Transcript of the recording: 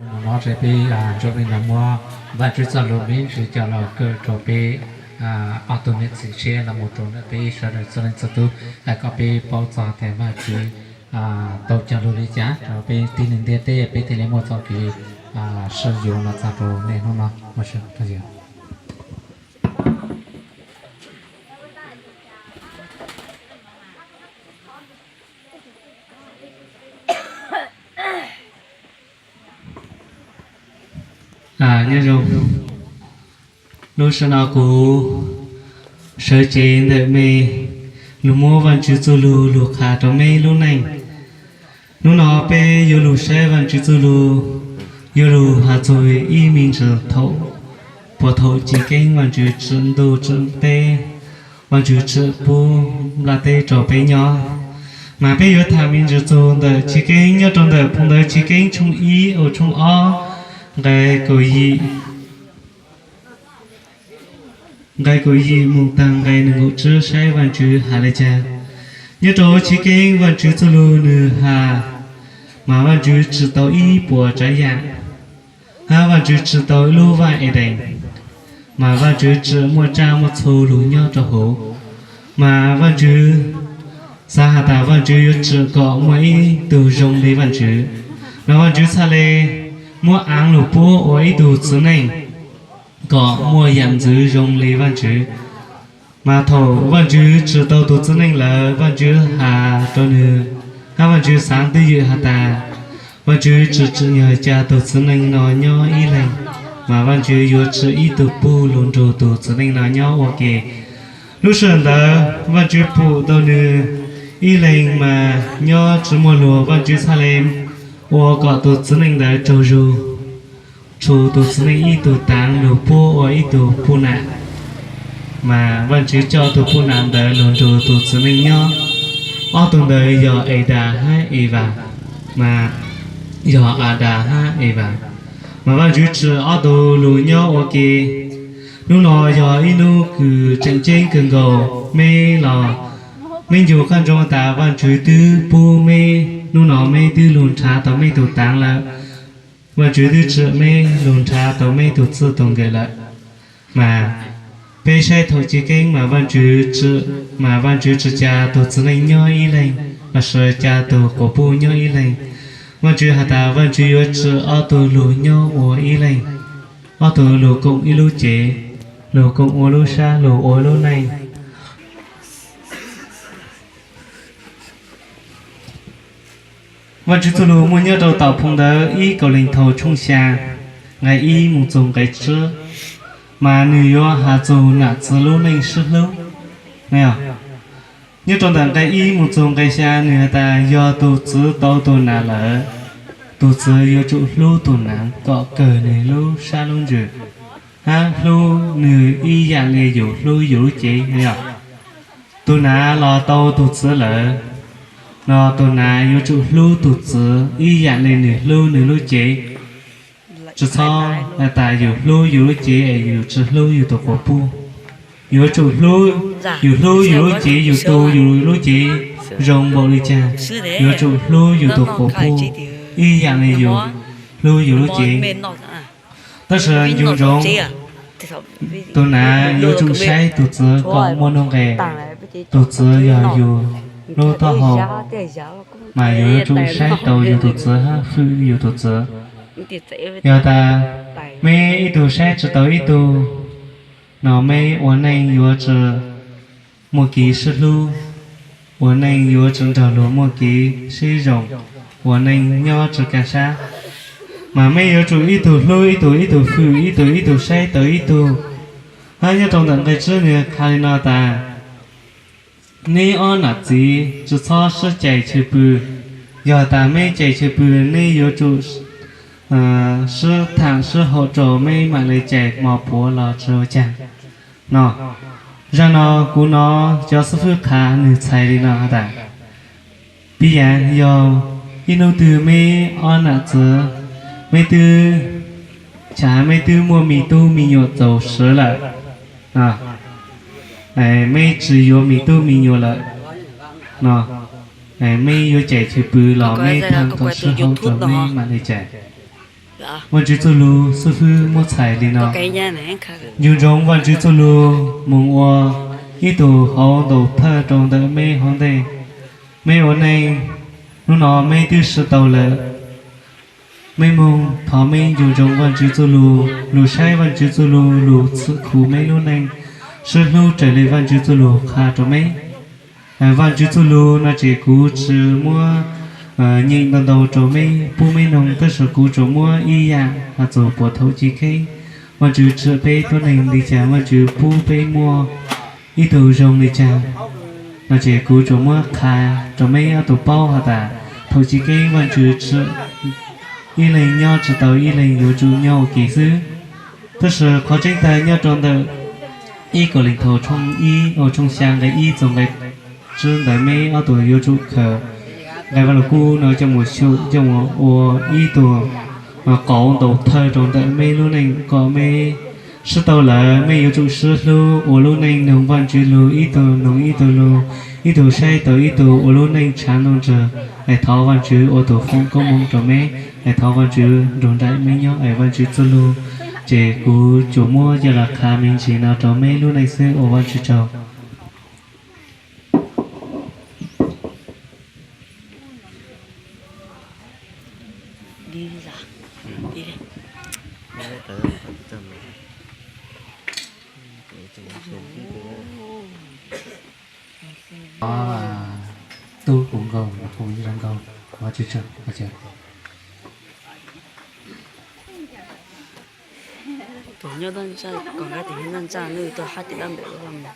Nim no ces peb Ntsuab Plig no muab Vajtswv txoj lus me ntsis coj los kaw rau peb ob tug niam txiv seb los mus rau ntawm peb sawv daws txhua leej txhua tus, kom peb paub txog tias Vajtswv tau cog lus li cas rau peb tib neeg ntiaj teb, peb thiaj li muaj txoj kev sib yuav los txog rau niaj hnub no. Nyob zoo, lub sij hawm no kuv sawv cev ntawm me lug muab Vajtswv txuj lug lug qha rau me lub neej. Hnub no peb yuav lug saib Vajtswv txuj lug, yuav lug has txug ib me ntsis thaum, puag thaum chiv keeb Vajtswv tsim ntuj tsim teb, Vajtswv tsim pub nplaj teb rau peb nyob. Mas peb yuav tham me ntsis txug ntawm chiv keeb nyob rau ntawm phoo ntawv Chiv Keeb tshooj ib, tshooj ob, nqe kaum yim, nqe kaum yim mus tag nqe nees nkaum tsib saib Vajtswv has li cas. Nyob rau chiv keeb Vajtswv txuj lug nwg has, mas Vajtswv tsim tau ib puas tsav yam, hab Vajtswv tsim tau ib lub vaj Edees, mas Vajtswv tsim muaj tsaj muaj txhu lug nyob rau huv. Mas Vajtswv xav has tas Vajtswv yuav tsim kom muaj ib tug zoo li Vajtswv. No Vajtswv txhaj le muab aav lug puab ua ib tug txiv neej kom muaj yam ntxwv zoo li Vajtswv. Mas thaum Vajtswv tsim tau tug txiv neej lawm, Vajtswv has rau nwg, hab Vajtswv xaav twj ywm has tas, Vajtswv tsim tsim nyog ca tug txiv neej no nyob ib leeg, mas Vajtswv yuav tsim ib tug puj lug nrug tug txiv neej no nyob ua ke. Lub sij hawm ntawd Vajtswv pum tau nwg ib leeg mas nyob tsi muaj luag, Vajtswv txhaj le ua kom tug txiv neej ntawd tsaug zug, tshuv tug txiv neej ib tug taav lug puab ua ib tug puj nam. Mas Vajtswv coj tug puj nam ntawd lug nrug tug txiv neej nyob. Ob tug ntawd yog Adas hab Evas, mas yog Adas hab Evas. Mas Vajtswv tsim ob tug lug nyob ua ke. Hnub no yog ib hnub kws tseem ceeb kawg nkaus, meb los meb ncu qab ntsoov tas Vajtswv twb pub meb, hnub no meb twb lug nrhav tau meb tug taav lawm. Vajtswv twb tsim meb lug nrhav tau meb tug txij tug nkawm lawm. Mas peb saib thaum chiv keeb mas Vajtswv tsim, mas Vajtswv tsim ca tug txiv neej nyob ib leeg, lossis ca tug quas puj nyob ib leeg. Vajtswv has tas Vajtswv yuav tsim ob tug lug nyob ua ib leeg, ob tug lug koom ib lub cev, lug koom ua lub sab lug ua lub neej. Vajtswv txuj lug muaj nyob rau tom phoo ntawv ib Kauleethaus tshooj xya, nqe ib mus txug nqe tsib, mas nwg yuav has txug nam txiv lub neej sib hlub. Nyob rau ntawm nqe ib mus txug nqe xya nwg has tas yog tug txiv tau tug nam lawm, tug txiv yuav tsum hlub tug nam kom kawg nwg lub sab lub ntsws, hab hlub nwg ib yaam le yus hlub yus lub cev. Tug nam los tau tug txiv lawm, no tug nam yuav tsum hlub tug txiv ib yaam le nwg hlub nwg lub cev. Tsi txhob has tas yus hlub yus lub cev es yus tsi hlub yus tug quas puj. Yuav tsum, yus hlub yus lub cev, yus tu yus lub cev zoo npaum li cas, yuav tsum hlub yus tug quas puj ib yaam le yus hlub yus lub cev. Tab sis ncu ntsoov, tug nam yuav tsum saib tug txiv kom muaj nuj nqes. Tug txiv yog yus lub taub hau, mas yuav tsum saib tau yus tug txiv hab hwm yus tug txiv. Yog tas meb ib tug saib tsi tau ib tug, no meb ua neej yuav tsi muaj kev sib hlub, ua neej yuav tsi nrog luag muaj kev sib zoo, ua neej nyob tsi kaj sab. Mas meb yuav tsum ib tug hlub ib tug, ib tug hwm ib tug, ib tug saib tau ib tug. Hab nyob rau ntawm nqe tsib nwg qha li no tas, neb ob nam txiv tsi txhob sib cais chw pw. Yog tas meb cais chw pw, neb yuav tsum sib thaam sib haum rau meb mam le cais hmo puav los tsi ua caag. No, zaaj no kuv nov cov xib fwb qha nwg txhais li no has tas, pib yaav yog ib hnub twg meb ob nam txiv, meb twb, tshaav meb twb muaj me tub me nyuam txaus siv lawm, meb tsi yuav me tub me nyuam lawm, no, meb yuav cais chw pw los meb thaam tau sib haum rau meb mam le cais. Vaj Tswv txuj lug xub fwb muab txhais li no: Nco ntsoov Vaj Tswv txuj lug moog ua ib tug hauv ntaus thawj rua ntawm meb hauv ntej. Meb ua neej, nub no meb twb sib tau lawm. Meb moog, thov meb nco ntsoov Vaj Tswv txuj lug, lug saib Vaj Tswv txuj lug, lug txhwm khuv meb lub neej, sib hlub raws li Vaj Tswv txuj lug qha rua meb. Vaj Tswv txuj lug no ces kuv tsi muab nyeem ntau ntau rua meb pub meb noog, tab sis kuv tsuas muab ib yaam has txug puas thaum chiv keeb Vaj Tswv tsim peb tuab neeg li cas, Vaj Tswv pub peb muaj ib tug zoo li cas no ces kuv tsuas muab qha rua meb ob tug paub has tas thaum chiv keeb Vaj Tswv tsim ib leeg nyob tsi tau, ib leeg yuav tsum nyob ua ke xwb. Tab sis qhov tseeb tag nyob rua ntawm ib Kauleethaus tshooj ib, tshooj xyaa nqe ib txug nqe tsib ntawd meb ob tug yuav tsum khaws nqe Vaj Lug Kub no coj mus xyum coj mus ua ib tug qauv ntaus thawj rua ntawm meb lub neej kom meb sib tau lawm meb yuav tsum sib hlub ua lub neej noog Vaj Tswv lug, ib tug noog ib tug lug, ib tug saib tau ib tug ua lub neej tshav ntuj ntswg. Es thov Vaj Tswv ua tug foom koob moov rua meb, es thov Vaj Tswv nrug nraim meb nyob es Vaj Tswv txuj lug ces kuv tsuas muab coj los qha me ntsis no rua meb lub neej xwb, ua Vaj Tswv tsaug. Tub kuv nkaus, kuv zoo nkaus, Vaj Tswv tsaug. Tus nyob toj ntsaj, koj nqa tus nyob toj ntsaj nws tuaj hab tim dab npem ua mus.